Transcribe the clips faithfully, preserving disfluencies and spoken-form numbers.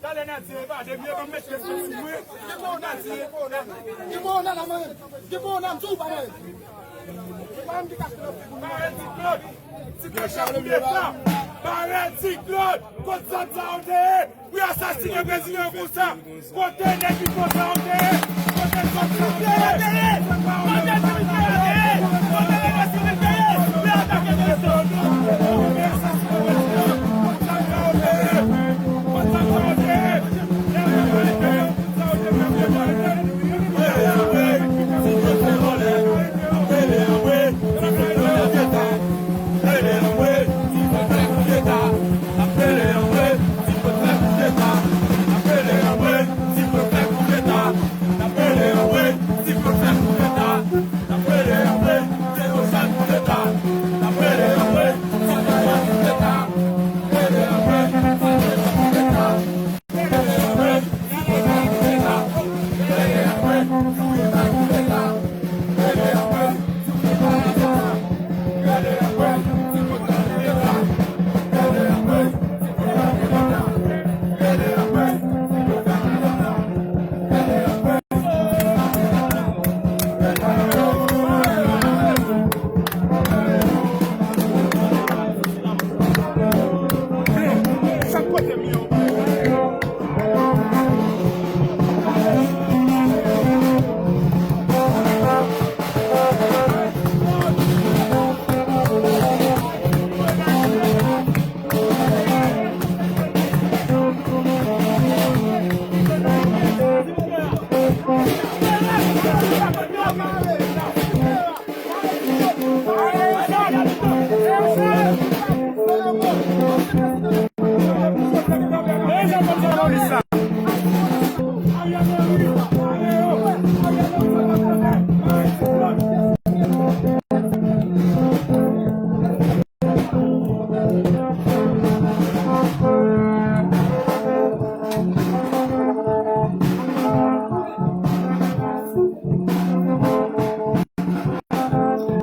Talè Nadye, pa de byen, ban m mete sou mwen. Gen bon nan, gen bon nan, gen bon nan, m sou pa mwen. Pare Ti Claude, Ti Claude, chèf koudeta. Pare Ti Claude, kot zam sa yo te ye pou y asasinen prezidan konsa? Kote nèg ki konsa yo te ye? Kote zam sa yo te ye? Kote militè yo te ye? Kote nèg sivil te ye? Pou y atake prezidan. Kote asasinen prezidan? Kot zam sa yo te ye? Kot zam sa yo te ye?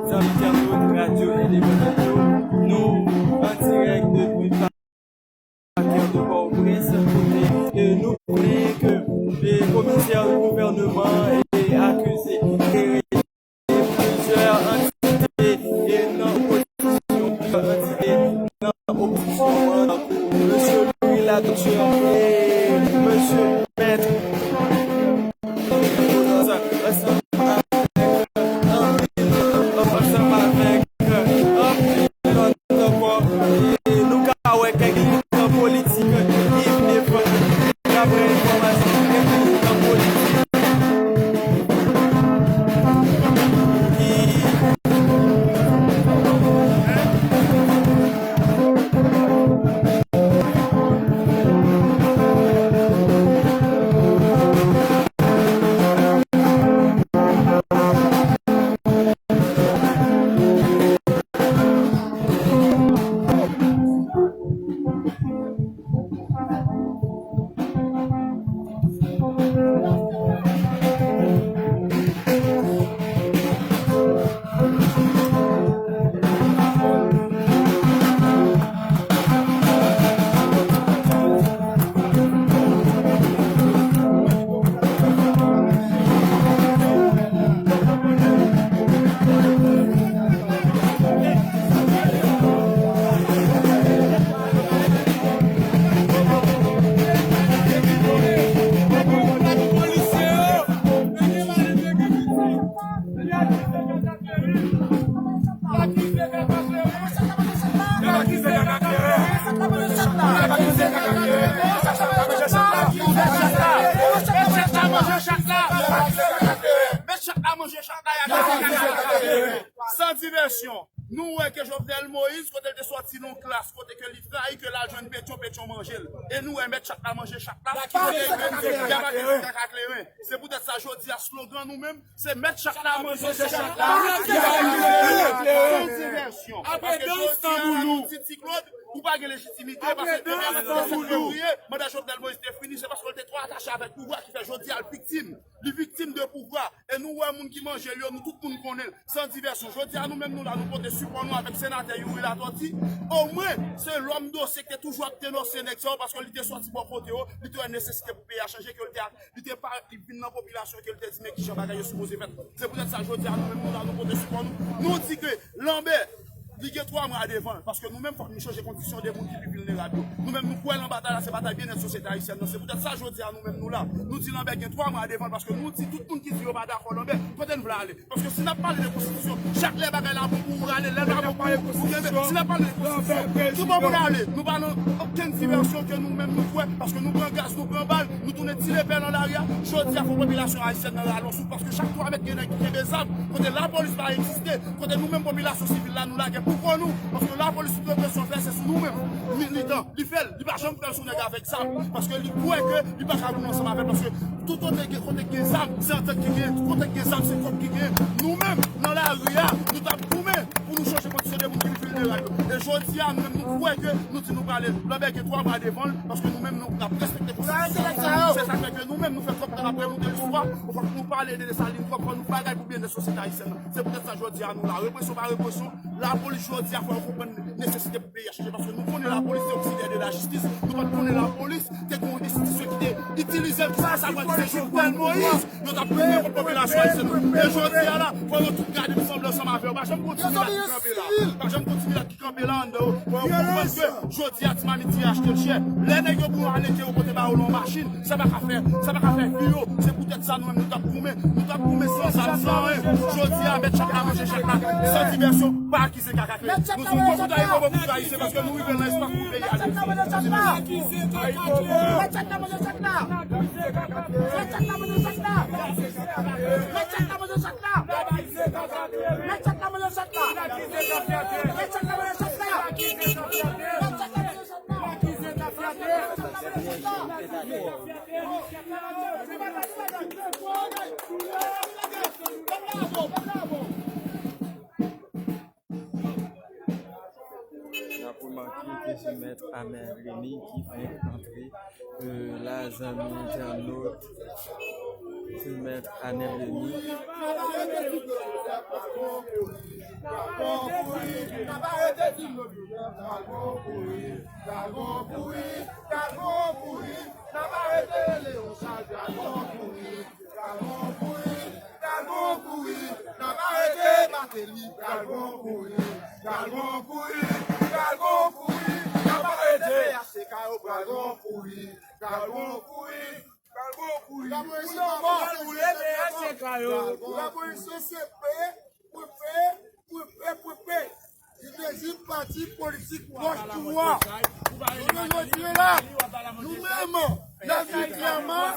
Zanmi entènot Radyo Endepandan yo, nou an dirèk depi Parkè de Pòtoprens, kote, e, nou konnen ke, e, komisè gouvènman e akize e plizyè antite, e, nan opozisyon, plizyè antite nan opozisyon an, tankou mesye Louis Latortue e mesye Mèt Jonas, ansanm avèk, ansanm avèk anpil lòt ankò. E nou ka wè kèk militan politik ki vin defann, daprè enfòmasyon, kèk militan politik ki San divèsyon. Nou wè ke Jovenel Moïse, kote l te sòti nan klas, kote ke li trayi, ke l al jwenn petyon, petyon manje l. E nou wè mèt chat la manje chat la, kote ke y ap akeyi kaka kleren. Se poutèt sa, jodi a, slogan nou menm, se mèt chat la manje chat la, y ap akeyi kaka kleren. San divèsyon. Paske jodi a, nou di Ti Claude, ou pa gen lejitimite, paske depi le sèt fevriye, manda Jovenel Moïse te fini, se paske l te twò atache avèk pouvwa ki fè jodi a l viktim. Li viktim de pouvwa. E nou wè moun ki manje l yo, nou tout moun konnen l. San divèsyon. Jodi a, nou menm nou la, nou pote sipò nou avèk senatè Youri Latortue. Omwen, se lòm dosye ki te toujou ap denonse nèg sa yo, paske li te sòti bò kote yo, li te wè nesesite pou peyi a chanje, ke l te, li te pa, li vin nan popilasyon, ke l te di men kijan bagay yo sipoze fèt. Se poutèt sa, jodi a, nou menm nou la, nou pote sipò nou. Nou di ke Lambert, li gen twa mwa devan l, paske nou menm fòk nou chanje kondisyon de moun ki pi vilnerab yo. Nou menm nou kwè nan batay la, se batay byennèt sosyete ayisyèn nan. Se poutèt sa jodi a nou menm nou la. Nou di Lambert gen twa mwa devan l, paske nou di tout moun ki di yo pa dakò Lambert, kote n vle ale? Paske si n ap pale de konstitisyon, chak lè bagay la bon pou ou rale, lè l pa bon pou ou kenbe. Si n ap pale de konstitisyon, tout bon pou n ale. Nou pa nan okenn divèsyon ke nou menm nou kwè, paske nou pran gaz, nou pran bal, nou tounen ti lepè nan lari a. Jodi a, fò popilasyon ayisyèn nan rale yon souf, paske chak twa mèt gen nèg ki kenbe zam, kote lapolis pa egziste, kote nou menm popilasyon sivil la, nou lage pou kò nou, paske lapolis tout represyon l fè, se sou nou menm. Militan, li fè l, li pa janm fè l sou nèg avèk zam, paske li kwè ke li pa ka boule ansanm avè l, paske tout kote gen, kote gen zam, se antant ki genyen, tout kote gen zam, se kòb ki genyen. Nou menm, nan lari a, nou t ap goumen pou nou chanje kondisyon de moun ki pi vilnerab yo. E jodi a, nou menm, nou kwè ke nou di nou prale, Lambert gen twa mwa devan l, paske nou menm, nou, n ap respekte konstitisyon. Se sa k fè ke nou menm, nou fè twòp tan n ap remonte listwa, fòk nou pale de Desalin twòp, fòk nou bagay pou byennèt sosyete ayisyèn nan. Se poutèt sa, jodi a, nou la. Represyon pa represyon, lapolis, jodi a, fò yo konprann nesesite pou peyi a chanje, paske nou konnen lapolis se oksilyè de lajistis, nou pa t konnen lapolis te gen yon enstitisyon ki te itilize l pou sa, sa vle di se Jovenel Moïse, yo t ap goumen kont popilasyon ayisyèn nan. E jodi a la, fò yo tout gade nou sanble ansanm avè yo. Pa janm kontinye la ki kanpe la. Pa janm kontinye la ki kanpe la anndan yo. Fò yo konprann ke jodi a, Ti Mamit di achte l chè. Lè nèg yo pou yo ale ke yo pote ba yo nan machin, sa pa ka fè, sa pa ka fè vi yo. Se poutèt sa nou menm nou t ap goumen, nou t ap goumen san zam, san anyen. Jodi a, mèt chat la manje chat la, san divèsyon, pa akize kaka kleren. Nou di yon gwo kout a epo pou tout Ayisyen, paske nou rive nan espas pou peyi a. N ap remake ke se mèt Amel Remy ki fenk antre, euh, la, zanmi entènot, se mèt Amel Remy. Galgon kouri, galgon kouri, n ap arete Leon Charles, galgon kouri, galgon kouri, galgon kouri, n ap arete Martelly, galgon kouri, galgon kouri, galgon kouri, n ap arete P H T K yo, galgon kouri, galgon kouri, galgon kouri. Lapolis yo, lapolis yo se pe, pe, pe, pe, pe. Li te di pati politik pwòch pouvwa. Jounen jodi a la, nou menm, n ap di klèman,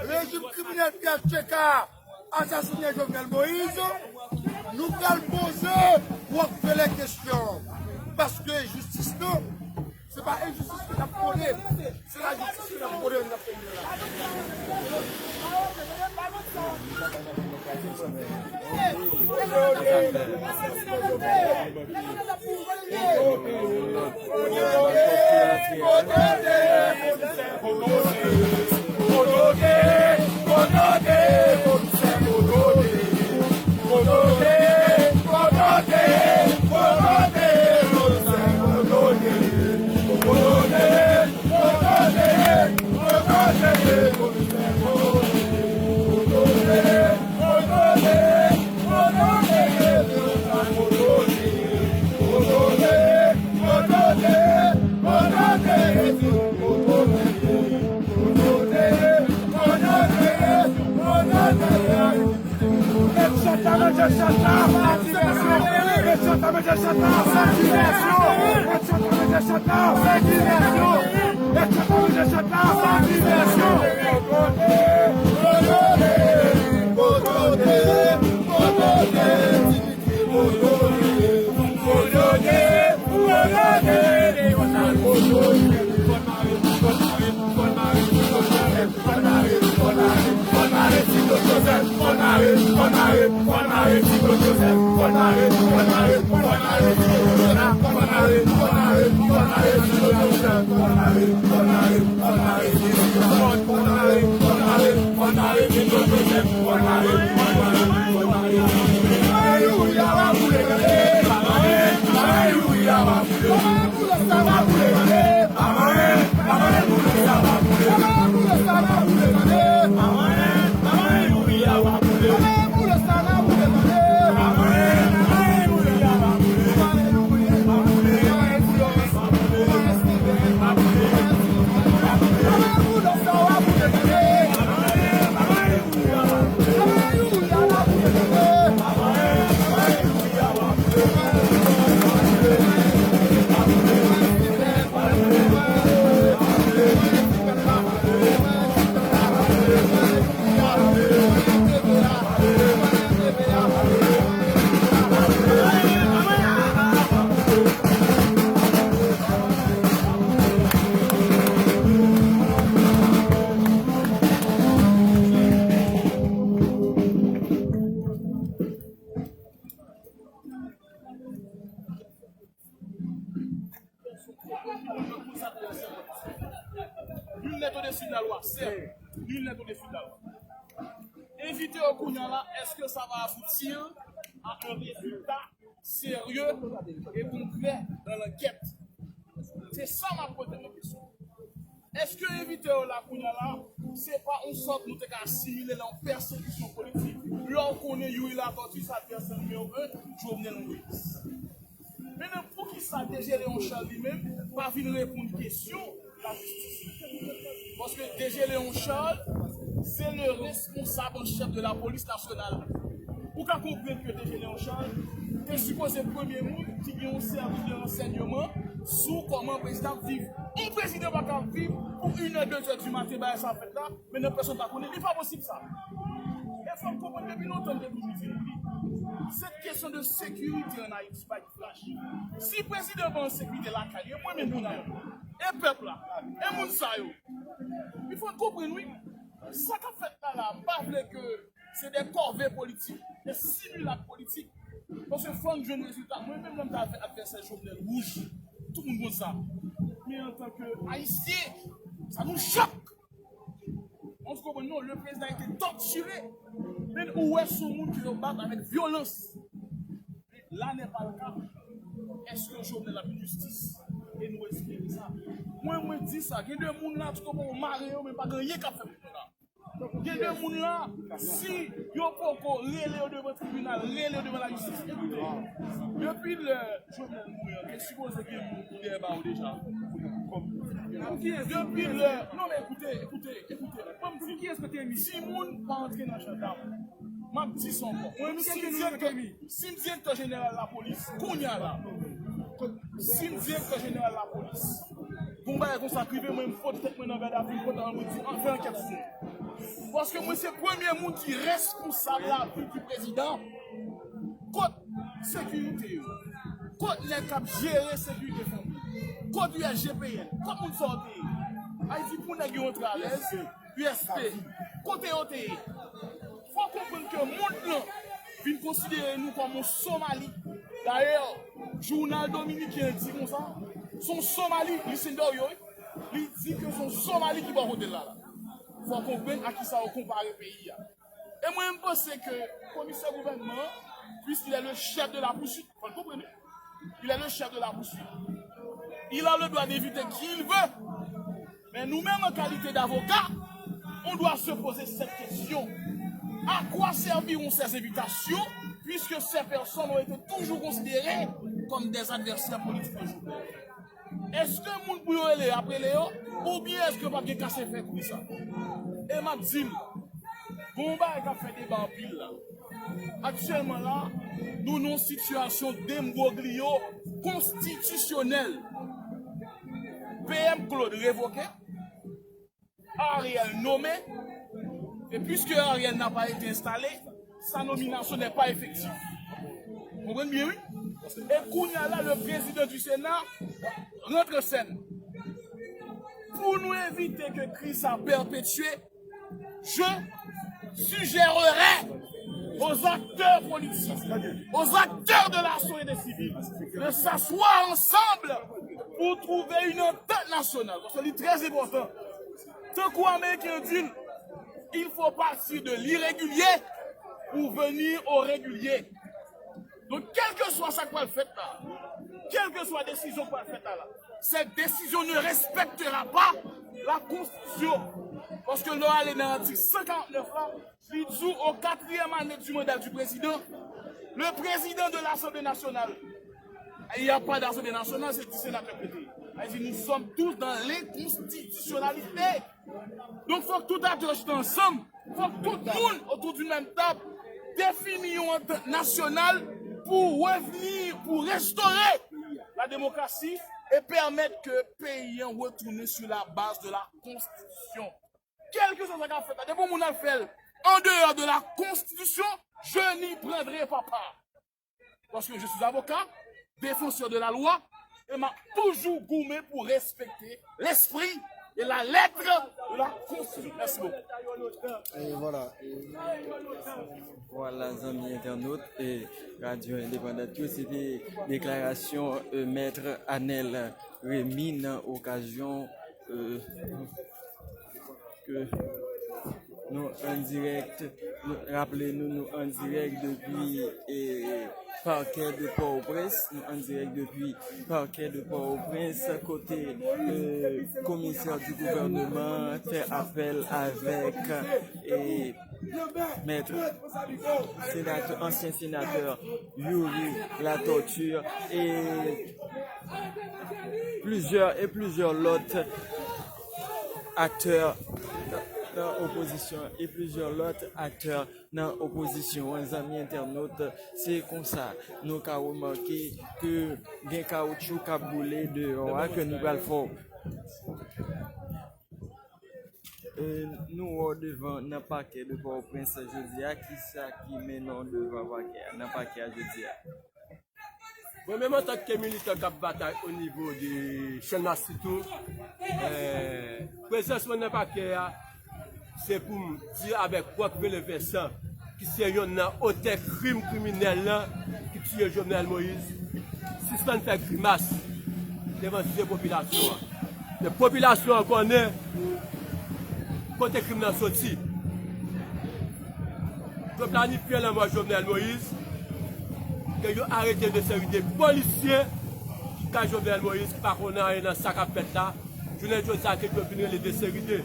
rejim kriminèl P H T K asasinen Jovenel Moïse, nou pral poze Rockefeller kesyon. Paske jistis nou, se pa enjistis ke n ap pwone, se lajistis ke n ap pwone nan peyi a la. Mèt chat la manje chat la, san divèsyon. Mèt chat la manje chat la, san divèsyon. Mèt chat la manje chat la, san divèsyon. Mèt chat la manje chat la, san divèsyon. Odote, odote, odote, Dimitri, odote, Nul n'est au-dessus de la loi, certes. Nul n'est au-dessus de la loi. Envite yo kounye a la, èske sa va aboutir a un résultat sérieux et concret dans l'enquête? Se sa m ap poze kòm kesyon. Èske envite yo la kounye a la, se pa yon sòt nou te ka asimile la yon pèsekisyon politik? Lè w konnen Youri Latortue se advèsè nimewo en Jovenel Moïse. Mentnan, poukisa D G Léon Charles li menm pa vin reponn kesyon lajistis? Paske D G Léon Charles, se le responsab an chèf de la polis nasyonal. Ou ka konprann ke D G Léon Charles te sipoze premye moun ki gen yon sèvis de ransèyman sou kòman prezidan ap viv. Yon prezidan pa ka ap viv pou inè, dezè di maten, bagay sa ap fèt la, men nan pèsonn pa konnen. Li pa posib sa. E fò n konprann depi lontan n te toujou di nou li. Cette question de sécurité en Haïti pa frajil. Si prezidan pa an sekirite lakay li, e mwen menm moun la, e pèp la, e moun sa yo. Il faut n konprann wi. Sa k ap fèt la la, m pa vle ke se de kòve politik, de similak politik. Paske fò n jwenn rezilta. Mwen menm lè m t al fè advèsè Jovenel wouj, tout moun konn sa. Men antanke Ayisyen, sa nou chòk. On se konprann non, le président a été torturé. Men ou wè se yon moun ke yo bat avèk vyolans. Men là n'est pas le cas. Èske Jovenel ap jwenn jistis? E nou espere sa. Mwen, mwen di sa. Gen de moun la, tout konprann, mare yo, men pa gen anyen k ap fèt pou yo la. Gen de moun la, si yo poko rele yo devan tribinal, rele yo devan lajistis, ekoute, depi lè Jovenel mouri an, te sipoze gen moun ki dèyè ba yo deja. Depi lè, non men ekoute, ekoute, ekoute, ban m di, si moun pa antre nan jandam, m ap di sa ankò. Mwen menm si m direktè, si m direktè jeneral lapolis, kounye a la, si m direktè jeneral lapolis, gon bagay konsa k rive mwen, m fout tèt mwen nan gadafi, m kontan mwen di, an fè ankèt sou mwen. Paske mwen se premye moun ki responsab lavi di prezidan. Kot sekirite yo? Kot nèg k ap jere sekirite fanmi? Kot U S G P N? Kot moun sa yo te ye? Ayiti pou nèg yo antre alèz, U S P, kote yo te ye? Fò konprann ke mond lan vin konsidere nou kòm yon Somali. Dayè, jounal dominiken di konsa, se yon Somali, Lucinda Oyo, wi. Li di ke se yon Somali ki bò kote l la la. Fò konprann a kisa yo konpare peyi a. E mwen, m panse ke komisè gouvènman an, puisqu'il est le chef de la poursuite, fò l konprann, il est le chef de la poursuite. Il a le droit d'inviter qui il veut. Mais nous-mêmes, en qualité d'avocats, on doit se poser cette question. À quoi serviront ces invitations, puisque ces personnes ont été toujours considérées comme des adversaires politiques de Jovenel? Èske moun pou yo rele, y ap rele yo? Oubyen èske pa gen kase fè kou sa? E m ap di l, gon bagay k ap fè deba anpil la. Aktyèlman la, nou nan yon sitiyasyon dembrogliyo konstitisyonèl. P M Claude revoke, Ariel nome, e puiske Ariel n'a pas été installé, sa nominasyon n'est pas effective. Konprann byen, wi. E kounye a la, le président du Sénat rentre en scène. Pou nou evite ke kriz sa pèpetye, je suggérerais aux acteurs politiques, aux acteurs de la société civile, de s'asseoir ensemble pour trouver une entente nationale. Paske li trè enpòtan. Tankou Ameriken yo di l, il faut partir de l'irrégulier pour venir au régulier. Donk, kèlkeswa sa k pral fèt la, kèlkeswa desizyon k pral fèt la, cette décision ne respectera pas la Constitution. Paske lè w ale nan atik san karant nèf la, li di w, au quatrième année du mandat du président, le président de l'Assemblée nationale, il n'y a pas d'Assemblée nationale, c'est dix sénateurs qui étaient. Sa vle di, nous sommes tous dans l'inconstitutionnalité. Donk, fòk tout aktè chita ansanm, fòk tout moun autour d'une même table defini yon antant nasyonal pou revni, pou restore la démocratie et permettre que peyi an retounen sur la base de la Constitution. Kèlkeswa sa k ap fèt la, depi yon moun al fè l en dehors de la Constitution, je n'y prendrai pas part. Paske je suis avocat, défenseur de la loi, et m ap toujou goumen pou respekte l'esprit et la lettre de la Constitution. Merci beaucoup. E vwala. Vwala, zanmi entènot e Radyo Endepandant yo, se te deklarasyon e, Mèt Anèl Remy nan okazyon e, ke nou an dirèk, nou raple nou, nou an dirèk depi e, Parquet de Port-au-Prince, nou an dirèk depi Parquet de Port-au-Prince, kote e, komisè du gouvernement fè apèl avèk e, mèt senatè, ansyen senatè Youri Latortue e plizyè e plizyè lòt aktè nan opozisyon e plizyè lòt aktè nan opozisyon an. Zanmi entènot, se konsa nou ka remake ke gen kawoutchou k ap boule deyò a ke nou pral fè w. E, nou wè w devan nan pakè de Pòtoprens jodi a, kisa ki mennen w devan pakè a, nan pakè a jodi a? Mwen menm antanke militan k ap batay onivo de Channmas sitou, prezans mwen nan pakè a, se pou m di avèk Rock Vele Vincent, ki se yonn nan otè krim kriminèl lan ki tiye Jovenel Moïse, sispann fè grimas devan zye popilasyon an. Men popilasyon an konnen kote krim nan soti. Yo planifye lanmò Jovenel Moïse, ke yo arete de seri de polisye ki kay Jovenel Moïse ki pa konnen anyen nan sa k ap fèt la. Jounen jodi a ke yo vin rele de seri de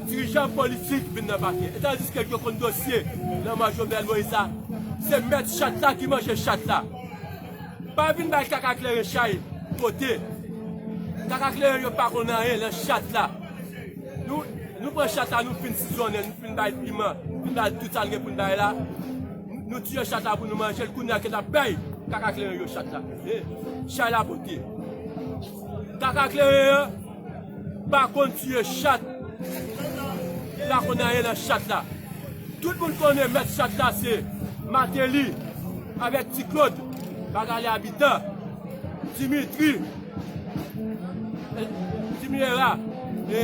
dirijan politik vin nan pakè. E tandiske yo konn dosye lanmò Jovenel Moïse la, se mèt chat la ki manje chat la. Pa vin bay kaka kleren chay pote. Kaka kleren yo pa konn anyen nan chat la. Nou, nou pran chat la, nou fin sizonnen, nou fin bay piman, nou fin bay tout sa n gen pou n bay la. Nou tiye chat la pou nou manje l, kounye a ke n ap bay kaka kleren yo chat la. E, chay la pote. Kaka kleren an pa konn tiye chat. Li pa konn anyen nan chat la. Tout moun konnen mèt chat la se Martelly avèk Ti Claude, Magali Habitant, Dimitri, Jimmy Herard, e,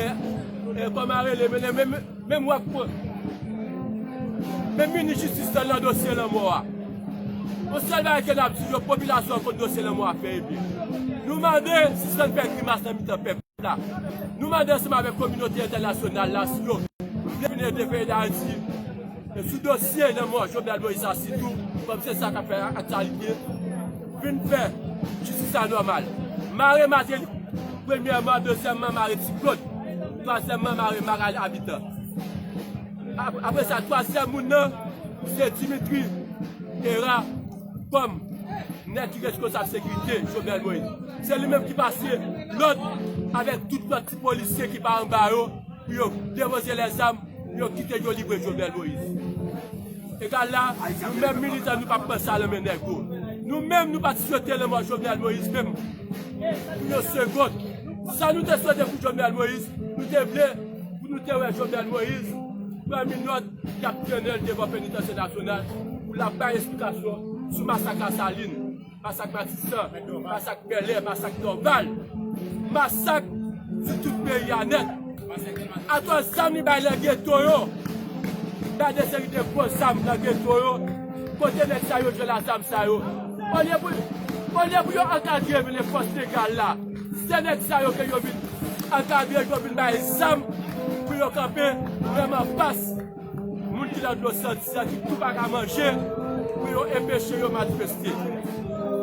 e kòman rele, men, men, men, menm wè, menm minis jistis lan nan dosye lanmò a. Yon sèl bagay ke n ap di yo, popilasyon an konn dosye lanmò a fè e byen. Nou mande sispann fè grimas nan mitan pèp la. Nou mande ansanm avèk kominote entènasyonal la, si yo vle vin ede peyi Dayiti, e sou dosye lanmò Jovenel Moïse la sitou, kòm se sa k ap fè aktyalite, vin fè jistis la nòmal. Mare Martelly, premyèman, dezyèmman, mare Ti Claude, twazyèmman, mare Magali Habitant. Ap-, apre sa, twazyèm moun nan, se Dimitri Herard, kòm nèg ki reskonsab sekirite Jovenel Moïse. Se li menm ki pase lòd avèk tout lòt ti polisye ki pa anba yo pou yo depoze lèzam, pou yo kite yo libre Jovenel Moïse. Egal la, nou menm militan, nou p ap pran sa nan men nèg yo. Nou menm, nou pa t swete lanmò Jovenel Moïse menm pou yon segonn. Sa nou te swete pou Jovenel Moïse, nou te vle pou nou te wè Jovenel Moïse pran minòt k ap trennen l devan Penitansye Nasyonal pou l ap bay esplikasyon sou masak Lasalin, masak Matisan, masak Bèlè, masak Nòval, masak sou tout peyi a nèt. Atò zam li bay nan geto yo, Gade seri de gwo zam nan geto yo. Kote nèg sa yo jwenn la zam sa yo? Olye pou, olye pou yo ankadre men fòs legal la, se nèg sa yo ke yo vin ankadre, yo vin bay zam pou yo kanpe menm anfas moun ki nan dlo santi a, ki tou pa ka manje, pou yo enpeche yo manifeste.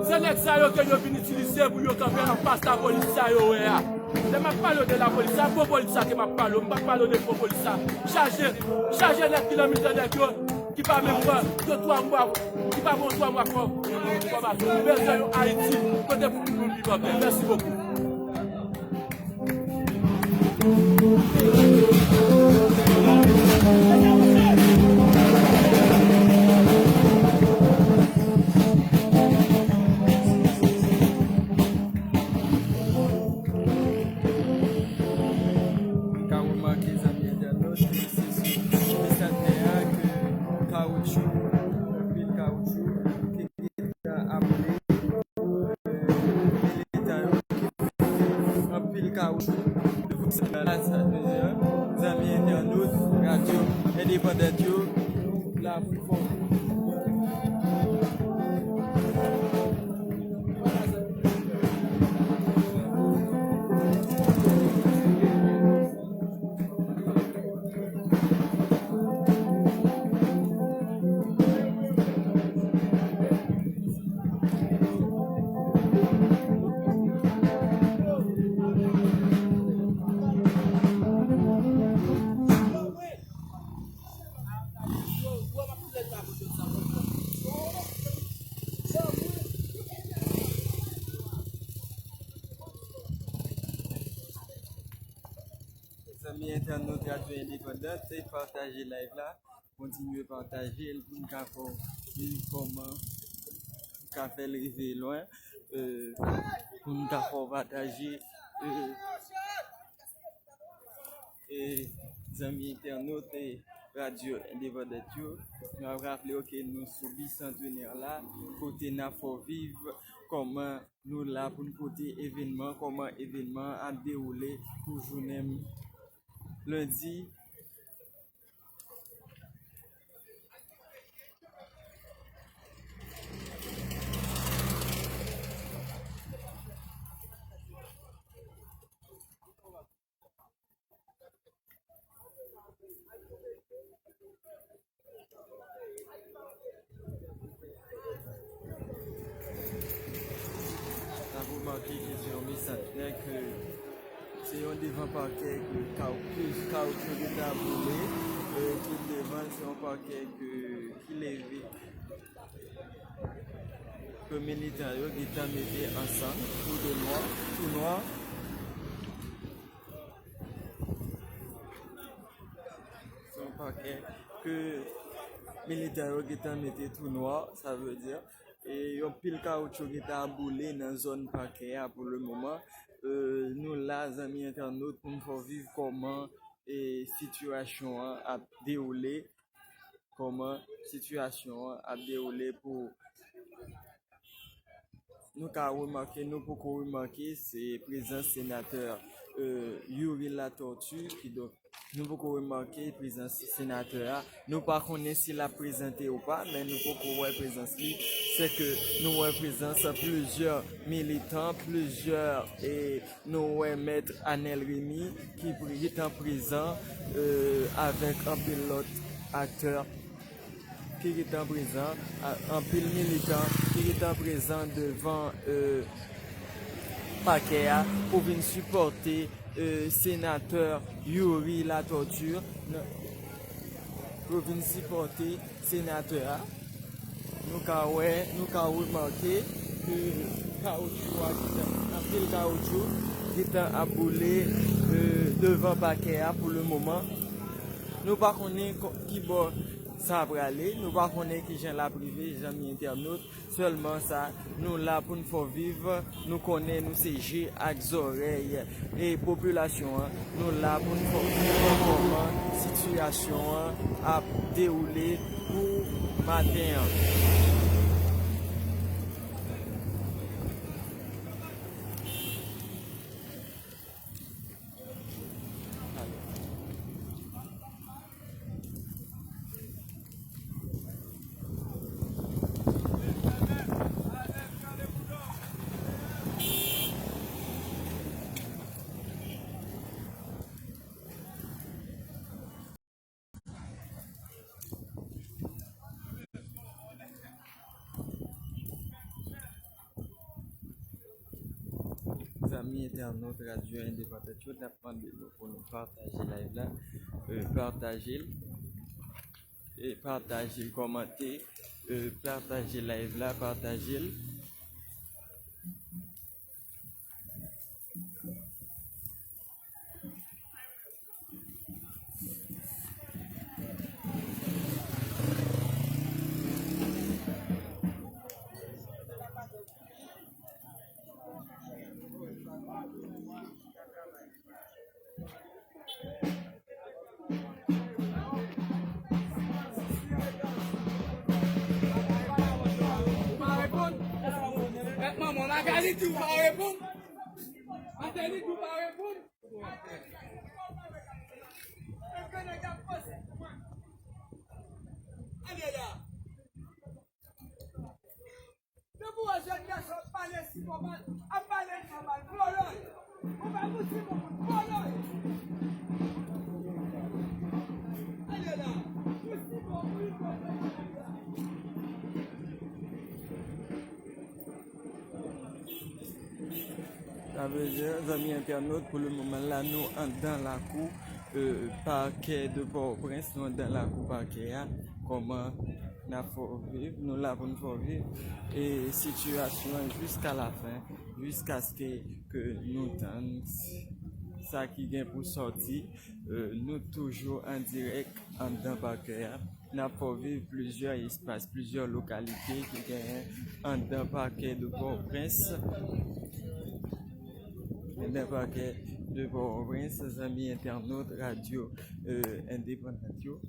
Se nèg sa yo ke yo vin itilize pou yo kanpe anfas lapolis sa yo wè a. Lè m ap pale w de lapolis, sa gwo polis sa ke m ap pale w, m p ap pale w de gwo polis sa. Chaje, chaje nèg ki nan mitan nèg yo, ki pa menm pran yon twa mwa, ki pa pran yon twa mwa fò, fòmasyon. Nou bezwen yon Ayiti kote pou tout moun viv anpè. Mèsi bokou. Ka remake, zanmi entènot, ke se sou Mistèr Tè a ke kawotchou, anpil kawotchou, ke ap boule, militan yo ki fè anpil kawotchou. Sa vle di, zanmi entènot, radyo endepandant yo, nou la pou fò. Zanmi entènot Radyo Endepandant, pataje live la, kontinye pataje l pou n ka fè w viv kòman, pou n ka fè l rive lwen, e, pou n ka fè w pataje, e, e, zanmi entènot e Radyo Endepandant yo, nou ap raple w ke nou sou Bicentenaire la, kote n ap fè w viv kòman nou la pou n pote evènman, kòman evènman an ap dewoule pou jounen lendi. N ap remake ke se yon Bicentenaire, ke se yon devan pakè ke kaw-, ke kawotchou gentan boule, e, tout devan l, se yon pakè ke, ki leve, ke militan yo gentan mete ansanm, tou de nwa, tou nwa. Se yon pakè ke militan yo gentan mete tou nwa, sa vle di, e yon pil kawotchou gentan ap boule nan zòn pakè a pou le moman. E, nou la, zanmi entènot, pou n fè w viv kòman, e, sitiyasyon an ap dewoule, kòman sitiyasyon an ap dewoule pou Nou ka remake, nou poko remake, se prezans senatè, e, Youri Latortue, kidonk, nou poko remake prezans senatè a. Nou pa konnen si l ap prezante ou pa, men nou poko wè prezans li. Se ke nou wè prezans plizyè militan, plizyè, e, nou wè Mèt Anèl Remy ki pre-, gentan prezan, e, avèk anpil lòt aktè ki gentan prezan, a, anpil militan ki gentan prezan devan, e, pakè a pou vin sipòte, e, senatè Youri Latortue, nan, pou vin sipòte senatè a. Nou ka wè, nou ka remake ke kawotchou a gentan, anpil kawotchou gentan ap boule, e, devan pakè a pou le moman. Nou pa konnen kò-, kibò sa prale, nou pa konnen kijan l ap rive, zanmi entènot. Sèlman sa, nou la pou n fè w viv, nou konnen nou se je ak zòrèy e popilasyon an, nou la pou n fè w viv kòman sitiyasyon an ap dewoule pou maten an. Entènot Radyo Endepandant yo, n ap mande nou pou nou pataje live la, euh, pataje l, e pataje l, kòmante, euh, pataje live la, pataje l. Ou pa reponn? Mèt manman, Magali di ou pa reponn. Ateli di ou pa reponn. Ale la. Depi w wè jèn gason ap pale si nòmal, ap pale nòmal, vòlò. Ou pa pou si moun, vòlò. Ale la. Pou si moun, pou si moun. Sa vle di, zanmi entènot, pou le moman la, nou anndan lakou, euh, pakè de Pòtoprens, nou anndan lakou pakè a. Kòman n ap fè w viv, nou la pou n fè w viv. E sitiyasyon an jiska la fen, jiskaske ke nou tann sa ki gen pou sòti, euh, nou toujou an dirèk anndan pakè a. N ap fè w viv plizyè espas, plizyè lokalite ki genyen anndan pakè de Pòtoprens. Anndan pakè de Pòtoprens, zanmi entènot Radyo, euh, Endepandant yo.